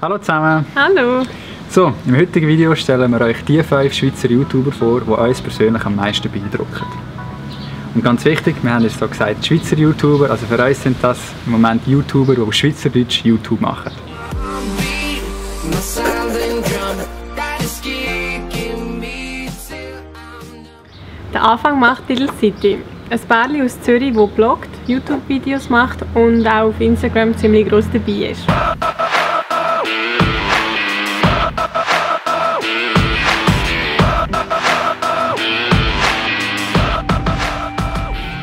Hallo zusammen! Hallo! So, im heutigen Video stellen wir euch die 5 Schweizer YouTuber vor, die uns persönlich am meisten beeindrucken. Und ganz wichtig, wir haben es so gesagt, Schweizer YouTuber, also für uns sind das im Moment YouTuber, die auf Schweizerdeutsch YouTube machen. Der Anfang macht Little City. Ein Pärchen aus Zürich, das bloggt, YouTube-Videos macht und auch auf Instagram ziemlich gross dabei ist.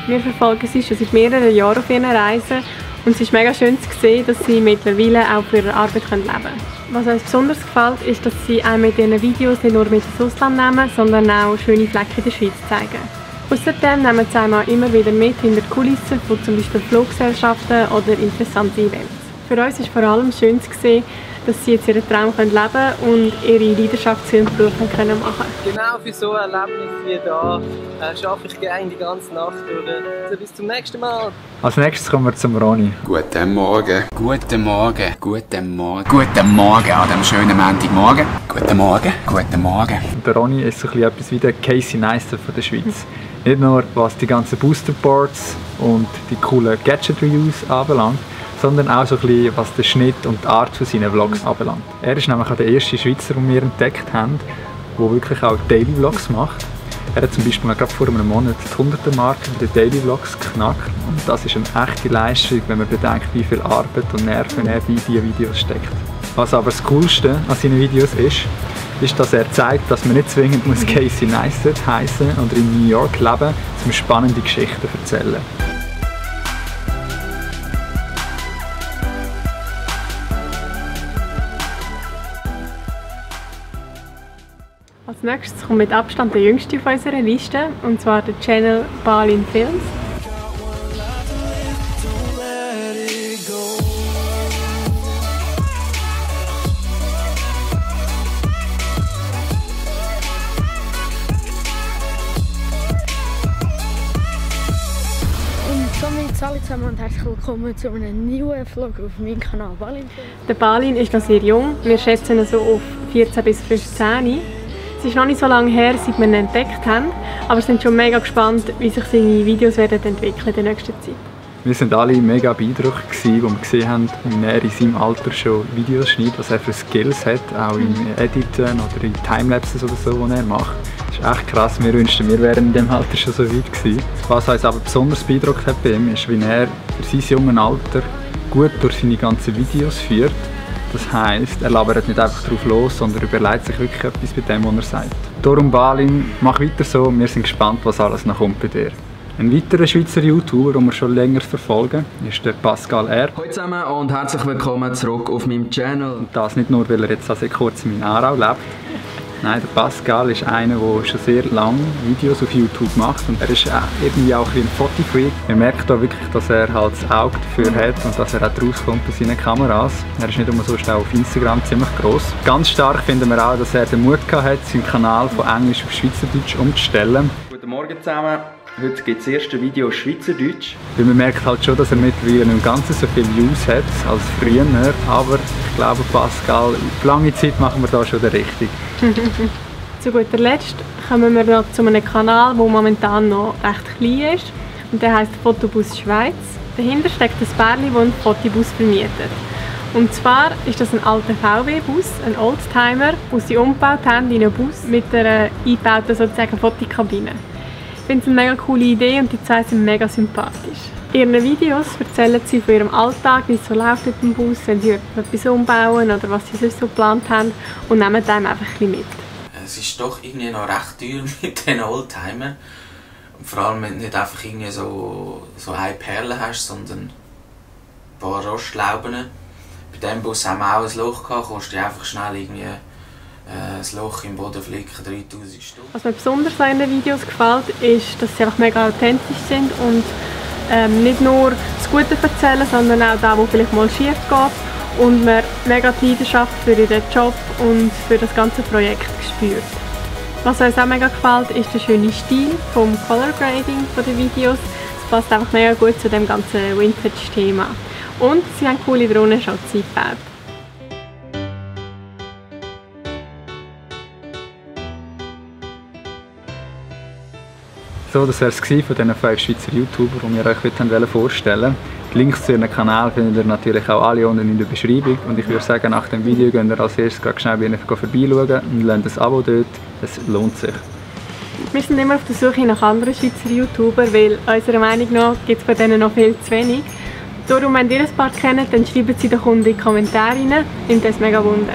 Wir verfolgen sie schon seit mehreren Jahren auf ihren Reisen und es ist mega schön zu sehen, dass sie mittlerweile auch für ihre Arbeit leben können. Was uns besonders gefällt, ist, dass sie auch mit ihren Videos nicht nur mit ins Ausland nehmen, sondern auch schöne Flecken in der Schweiz zeigen. Außerdem nehmen sie einmal immer wieder mit hinter die Kulissen von zum Beispiel Fluggesellschaften oder interessanten Events. Für uns ist vor allem schön zu sehen, dass sie jetzt ihren Traum leben können und ihre Leidenschaft zu ihrem Beruf machen können. Genau für so ein Erlebnis wie hier arbeite ich gerne die ganze Nacht durch. Also bis zum nächsten Mal. Als nächstes kommen wir zum Ronny. Guten Morgen. Guten Morgen. Guten Morgen. Guten Morgen an diesem schönen Montagmorgen. Guten Morgen. Guten Morgen. Der Ronny ist so etwas wie der Casey Neistat von der Schweiz. Nicht nur was die ganzen Boosterboards und die coolen Gadget-Reviews anbelangt, sondern auch so ein bisschen, was den Schnitt und die Art von seinen Vlogs anbelangt. Er ist nämlich auch der erste Schweizer, den wir entdeckt haben, der wirklich auch Daily Vlogs macht. Er hat zum Beispiel gerade vor einem Monat die 100er-Marke bei den Daily Vlogs geknackt. Und das ist eine echte Leistung, wenn man bedenkt, wie viel Arbeit und Nerven er bei diesen Videos steckt. Was aber das Coolste an seinen Videos ist, dass er zeigt, dass man nicht zwingend Casey Neistat heißen oder in New York leben, um spannende Geschichten zu erzählen. Als nächstes kommt mit Abstand der jüngste auf unserer Liste, und zwar der Channel Balin Films. Hallo zusammen und herzlich willkommen zu einem neuen Vlog auf meinem Kanal Balin. Der Balin ist noch sehr jung, wir schätzen ihn so auf 14 bis 15. Es ist noch nicht so lange her, seit wir ihn entdeckt haben, aber wir sind schon mega gespannt, wie sich seine Videos werden entwickeln in der nächsten Zeit. Wir waren alle mega beeindruckt, als wir gesehen haben, wie er in seinem Alter schon Videos schreibt, was er für Skills hat, auch im Editen oder in Timelapses oder so, die er macht. Das ist echt krass, wir wünschten, wir wären in diesem Alter schon so weit gewesen. Was uns aber besonders beeindruckt hat bei ihm, ist, wie er für sein junges Alter gut durch seine ganzen Videos führt. Das heisst, er labert nicht einfach drauf los, sondern überlegt sich wirklich etwas bei dem, was er sagt. Darum Balin, mach weiter so, wir sind gespannt, was alles noch kommt bei dir. Ein weiterer Schweizer YouTuber, den wir schon länger verfolgen, ist der Pascal R. Hallo zusammen und herzlich willkommen zurück auf meinem Channel. Und das nicht nur, weil er jetzt seit kurzem in Aarau lebt. Nein, der Pascal ist einer, der schon sehr lange Videos auf YouTube macht und er ist irgendwie auch ein Fotofreak. Man merkt da wirklich, dass er halt das Auge dafür hat und dass er auch rauskommt bei seinen Kameras. Er ist nicht immer so schnell auf Instagram ziemlich gross. Ganz stark finden wir auch, dass er den Mut gehabt hat, seinen Kanal von Englisch auf Schweizerdeutsch umzustellen. Guten Morgen zusammen. Heute gibt es das erste Video auf Schweizerdeutsch. Weil man merkt halt schon, dass er mittlerweile nicht ganz so viele Views hat als früher, aber ich glaube, Pascal, auf lange Zeit machen wir da schon den richtigen. Zu guter Letzt kommen wir noch zu einem Kanal, der momentan noch recht klein ist, und der heisst Fotobus Schweiz. Dahinter steckt ein Pärchen, das einen Fotobus vermietet. Und zwar ist das ein alter VW-Bus, ein Oldtimer, den sie umgebaut haben in einen Bus mit einer eingebauten sozusagen Fotokabine. Ich finde es eine mega coole Idee und die zwei sind mega sympathisch. In ihren Videos erzählen sie von ihrem Alltag, wie es so läuft mit dem Bus, wenn sie etwas umbauen oder was sie sonst so geplant haben, und nehmen einem einfach ein bisschen mit. Es ist doch irgendwie noch recht teuer mit diesen Oldtimern. Und vor allem, wenn du nicht einfach irgendwie so eine Perle hast, sondern ein paar Rostlauben. Bei diesem Bus haben wir auch ein Loch gehabt, kostet einfach schnell irgendwie ein Loch im Boden flicken, 3000 Stutz. Was mir besonders an den Videos gefällt, ist, dass sie einfach mega authentisch sind und nicht nur das Gute erzählen, sondern auch das, was vielleicht mal schief geht, und man mega die Leidenschaft für ihren Job und für das ganze Projekt spürt. Was uns auch mega gefällt, ist der schöne Stil vom Color Grading der Videos. Es passt einfach mega gut zu dem ganzen Vintage-Thema. Und sie haben coole Drohnenshots eingebaut. So, das wäre es von diesen 5 Schweizer YouTuber, die wir euch heute vorstellen wollten. Die Links zu ihren Kanal findet ihr natürlich auch alle unten in der Beschreibung. Und ich würde sagen, nach dem Video könnt ihr als erstes schnell bei ihnen vorbeischauen und lasst ein Abo dort. Es lohnt sich. Wir sind immer auf der Suche nach anderen Schweizer YouTuber, weil unserer Meinung nach gibt es von denen noch viel zu wenig. Darum, wenn ihr ein paar kennt, dann schreibt sie doch unten in die Kommentare rein. Nimmt das mega Wunder.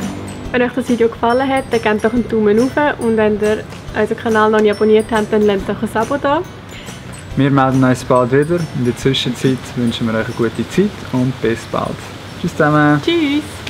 Wenn euch das Video gefallen hat, dann gebt doch einen Daumen hoch und wenn ihr unseren Kanal noch nicht abonniert habt, dann lasst doch ein Abo da. Wir melden uns bald wieder. In der Zwischenzeit wünschen wir euch eine gute Zeit und bis bald. Tschüss zusammen. Tschüss.